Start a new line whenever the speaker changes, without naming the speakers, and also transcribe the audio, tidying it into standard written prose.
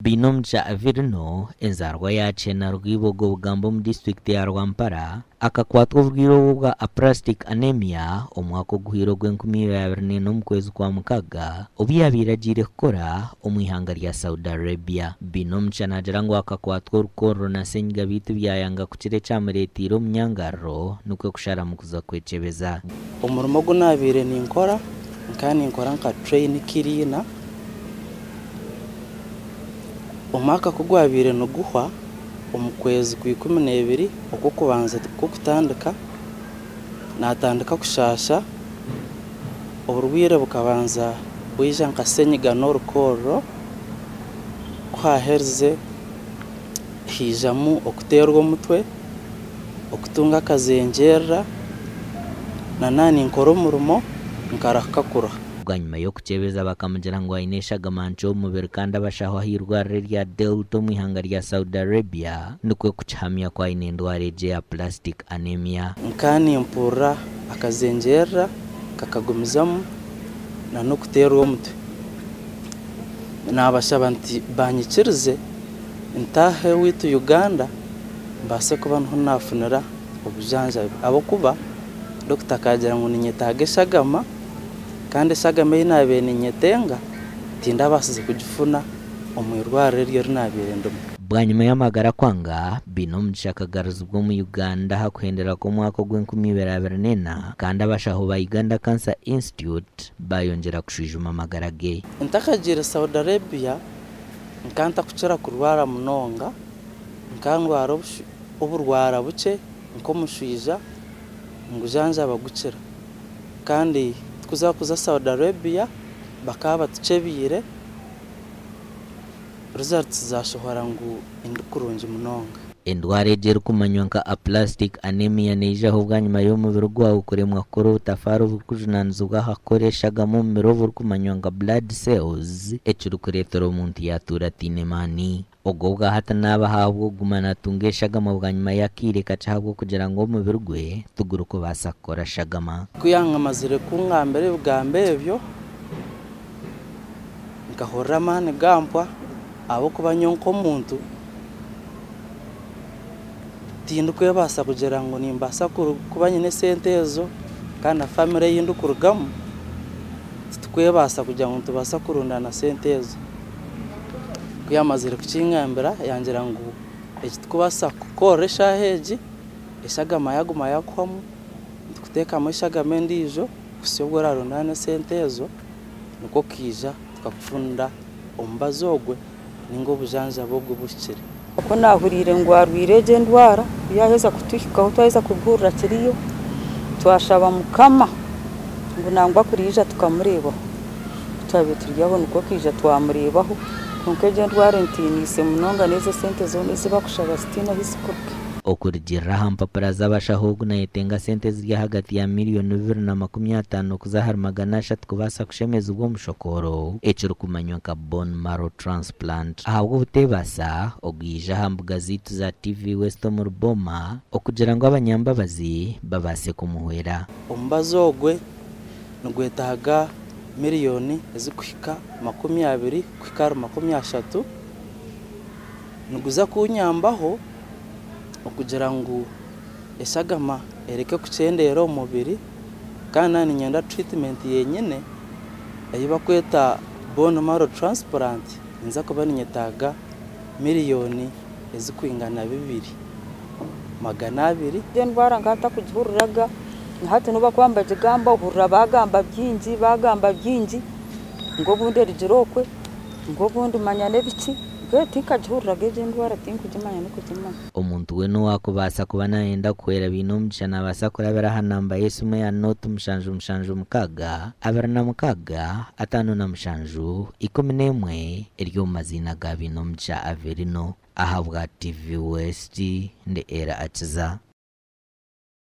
Bainomugisha Averino, enzaarwa ya Kyena Rwibogo Bugamba omu disiturikiti ya Rwampara, akakwatwa oburwaire obu obwa Aplastic Anemia omwaka oguhweire ogw'enkumi ibiri abiri n'ena omu kwezi kwa Mukaga obu yaabaire agiire kukora omu ihanga rya Saudi Arabia. Bainomugisha naagira ngu akakwatwa orukorro na senyiga beitu byayanga kukira ekyamureeteire omunyangariro nikwo kusharamu kuza kwekyebeza.
Omurimo ogu naabaire ninkora nkaba ninkora nka train cleaner. Omwaka ku gwabaire niguhwa omu kwezi kwa 12 okw'okubanza kw'okutandika, naatandika kushaasha, oburwaire bukabanza bwija nka senyiga n'orukorro, ku haaherize haijamu okuteerwa omutwe, okutunga akazengyerera, na naaba ninkora omurimo nkarahuka kuruha.
Bwanyima y'okukyebeza bakamugira ngu aine eshagama nkye omu mubiri kandi abashaho aha irwariro erya Delta omu ihanga rya Saudi Arabia nikwo kukihamya ku aine endwara egi eya Aplastic Anemia.
Nkaba nimpurira akazengyerera kakagumizamu n'okuteerwa omutwe. Naabashaba nti banyikirize ntaahe owaitu Uganda mbaase kuba niho naafunira obujanjabi ahabw'okuba dokita akagira ngu ninyetaaga eshagama kandi eshagama ei naabaire ninyetenga tindabaasize kugifuna omu irwariro eryo eri naabaire ndimu.
Bwanyima y'amagara kwanga, Bainomugisha akagaruzibwa omu Uganda aha kuhendera kw'omwaka ogw'enkumi ibiri abiri n'ena kandi abashaho ba Uganda Cancer Institute baayongyera kushwijuma amagara ge.
Ntakagiire Saudi Arabia nkaba ntakukira kurwara munonga, nkaba ndwara oburwara bukye nk'omushwija ngujanjaba gukira. Kandi tukuza kuza Saudi Arabia bakaba batukyebiire, results zashohora ngu ndi kurungi munonga.
Endwara egi erikumanywa nka Aplastic Anemia neijaho bwanyima y'omubiri gwawe kuremwa kukora obutafaari oburikujunaanizibwa aha kukora eshagama omu mubiri oburikumanywa nka blood cells ekirikureetera omuntu yaatuura ataine maani. Ogwo obwahati naaba ahabw'okuguma naatunga eshagama bwanyima y'akaire kakye ahabw'okugira ngu omubiri gwe tigurikubaasa kukora shagama.
Ku yaamazire kungambira ebigambo ebyo, nkahurira amaani gampwa ahabw'okuba nyowe nk'omuntu tindikwebaasa kugira ngu nimbaasa kuba nyine esente ezo kandi na famire ei ndikurugamu titukwebaasa kugira ngu nitubaasa kurundaana sente ezo. Ku yaamazire kukingambira yangira ngu eki tikubaasa kukukorera eshaaha egi, eshagama yaaguma yaakuhwamu, nitukuteekamu eshagama endiijo kuhitsya obu oraarundaana esente ezo, nikwo okaija tukakufunira omubazi ogwe nainga obujanjabi obwo obuhikire.
Ku naahuriire ngu arwaire egyo endwara, ku yaaheza kutuhikaho twaheza kubihurira kiriyo, twashaba Mukama ngu nangwa kuriija tukamureebaho. Ku twabaire turi aho nikwo kwija twamureebaho, kwonka egyo endwara entiiniise munonga n'ezo esente zoona ezi bakushaba zitaine ahu zikuruga.
Okurugiirira aha mpapura z'abashaho ogu nayetenga sente eziri ahagati ya miriyoni 250 kuza ahari 300 kubaasa kushemezibwa omushokooro ekirikumanywa nka Bone Marrow Transplant. Ahabw'obuteebaasa, ogu yaija aha mbuga zaitu za TV West omuri Boma okugira ngu abanyambabazi babaase kumuhwera.
Omubazi ogwe nigwetaaga miriyoni ezikuhika 20 kuhika ahari 30. Niguza kunyambaho okugira ngu eshagama ereke kukyendeera omu mubiri kandi naaba niinyenda treatment yenyine ei barikweta bone marrow transplant ninza kuba niinyetaaga miriyoni ezikwingana 2,200.
Egyo endwara nkaba ntakugihuriraga, na hati nobu bakuba nibagigamba ohurira baagamba bingi baagamba bingi ngu obundi erugire okwe, ngu obundi manya n'ebiki, mbwenu tinkagihuriraga egyo endwara tinkugimanya n'okugimanya.
Omuntu weena owaakubaasa kuba naayenda kuhwera Bainomugisha naabaasa kurabira aha namba y'esimu eya 0776 26 57 11 eri omu maziina ga Bainomugisha Averino. Ahabwa TV West, ndi Ella Akiza.